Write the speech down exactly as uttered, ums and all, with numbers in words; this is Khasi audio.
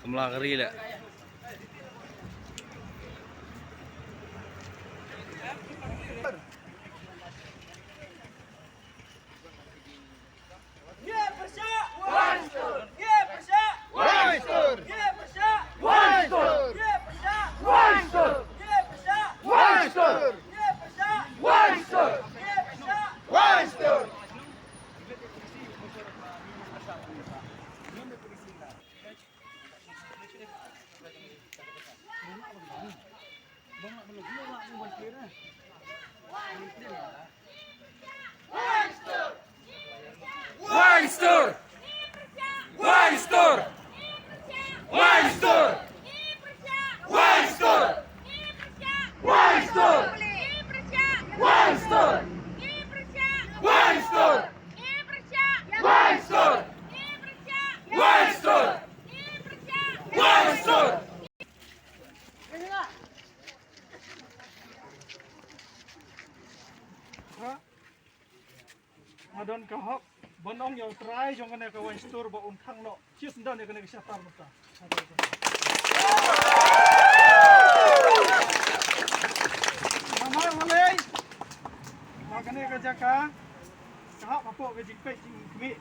Mla kari le. Nga don ka hok ban ong ïa u trai jong kane ka Wine Store ba un khang noh shisyndon ïa kane ka shatar mynta. Namar balei ba kane ka jaka ka hap hapoh ka jingpeit jingkhmih.